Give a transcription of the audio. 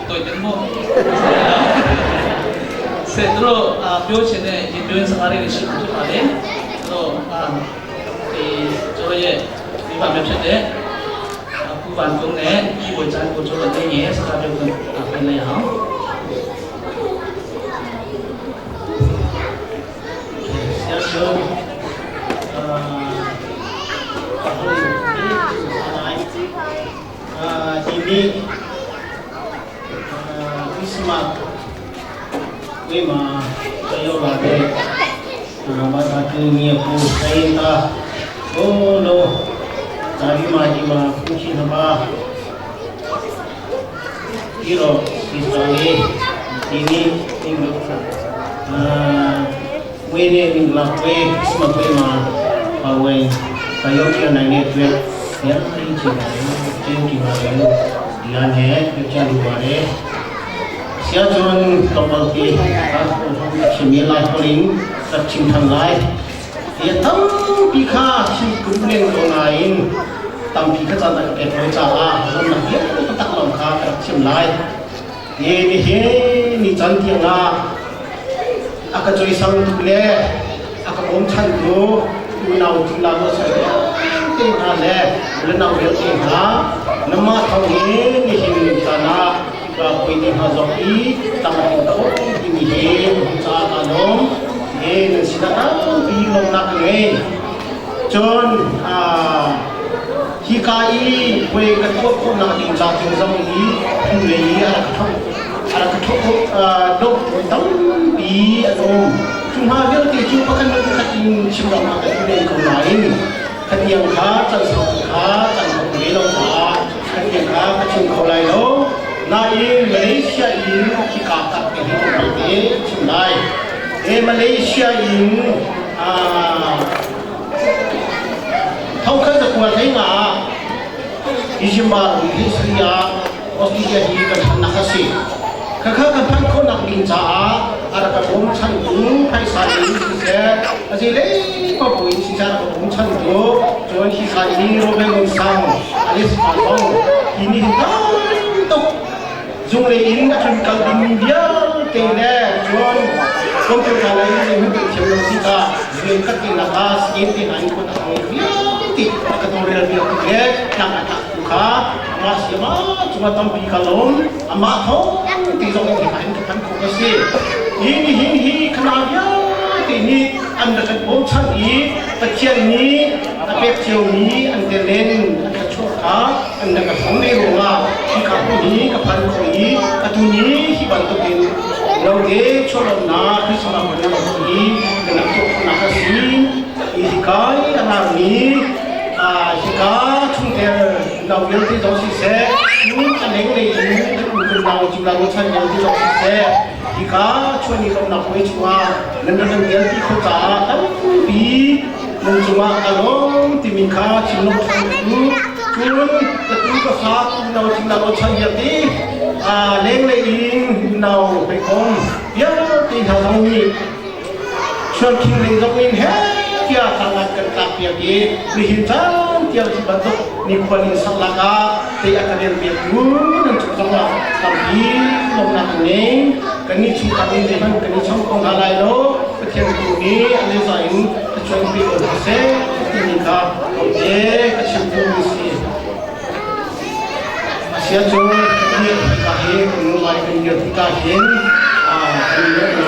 对的么？ဆက်တို့ပြောချင်တဲ့ဒီပြောစကားလေးတွေရှိမှာဖြစ်ပါတယ်။တို့ဒီကျွန်တော်ရဲ့မိဘများဖြစ်တဲ့ပူပန်ကုန်းနဲ့ဒီဝချန်ကိုကျွန်တော်တင်ရဲ့စကားပြောခွင့်ပေးလိုက်အောင်။ဆရာကျော် အာဒီနေ့အာခရစ်မတ်ဝေမှာတရောက်လာတဲ့အာဘာသာတူမြေပူဆိုင်တာဘိုးလုံးဒါဒီမာဒီမာခုရှိနပါဒီတော့ဒီစတော်လေးဒီနေ့အင်္ဂလိပ်အာဝေးနေမင်္ဂလာဝေးခရစ်မတ်ဝေးမှာပါဝင်တရောက်ပြနိုင်တဲ့အတွက်ဘုရားကြီးချင်ပါတယ်ကျေးဇူးတင်ပါတယ်လို့ဒီကနေ့ပြောချလိုပါတယ် ဆရာကျွန်တော်ပတိရှင်မလိုက်ဟိုရင်သချင်းထန်လိုက်ဒီတမ်ပိခာရှင်ကုပလင်ကိုနိုင်တမ်ပိခာဇာတ်ကေထောချာလုံးနဟေတကလုံးခါချင်းလိုက်ဒီနိဟေနိချန်တီငါအကချွေဆောင်တုလေအကဘုံချန်တူတူနောင်တူလာလို့ဆက်တေနာလေလနောင်ရေတေနာနမထောင်းနိဟိနိချာနာ ka pwede hazok i tang ko tinihin sa tanong eh sila tang bilong na kami chon a hi ka i we ka to ko na ding cha ting zong i thu le i ara ka tho ara ka tho a do tam bi ano chung ha vial ti chu pakan nu khat in chim ram ka tu le ko nai khat yang kha chan so kha chan ko le lo kha khat yang kha ka chim ko lai lo နာအင်မလေးရှားအင်ခိကာတာကေဟိုတေချင်လိုက်အေမလေးရှားအင်အာထောက်ခတ်ကွာထိုင်းငါဒီရှင်မာဒီစရီယာအော်စတြေးလျဒီကန်နာခစီခခကဖန်ခုနကင်ချာအရကဘုံချန်ကူဖိုင်စာလီစီစေအစီလေပပဝင်းစီစာဘုံချန်ကူဂျွန်ဟီစာအီရိုဘေငွန်ဆောင်အလစ်ပါဆောင်ဒီနီတောတော့ dùng lấy in đã chuẩn cầu đình vial te le chuan computer lai ni hu te thiam lo si ka rian khat ti na ka skin ti na in ko ta hang vial ti ka to rel vial ti le na ka ta ku kha ama si ma chuma tam pi ka lom ama tho ti zong in ka in ka phan ko ka si hi ni hin hi khana vial ti ni an da kan bom chan i pathian ni a pek chiu ni an te len an ka chu ka an da ka thong le ro nga hi ka ko ni ka phan ko i atu ni hi ban to kin lo ge cholom na krisma ko na ko ni na to na ka si i hi kai ana ni a hi ka chung ter na wel ti zo si se ni a leng le ni ku ku na chi la lo chan yel ti zo si se hi ka chuan ni lo na ko chua nan nan yel ti kho cha tam bi nung chunga along ti min kha chim lo than tu chun ta tu ka fa tu nau chim la lo chan yel ti a leng le in nau pe kong ya ti ha zong ni chuan king leng zong in he tia thangat kan tlak piak i ni hin chan tia hi bantuk ni khwan in sak laka te akadel piak tu nan chuk zong la tam hi lom na kan ne kan ni chung kan ni han kan ni chong kong ha lai lo pathian tu ni ale za in ta chuan pi ko se ti ni ka ko te ka chim tu ni si asia chu ni ka he kun lai kan yer ti ka hin a kan ni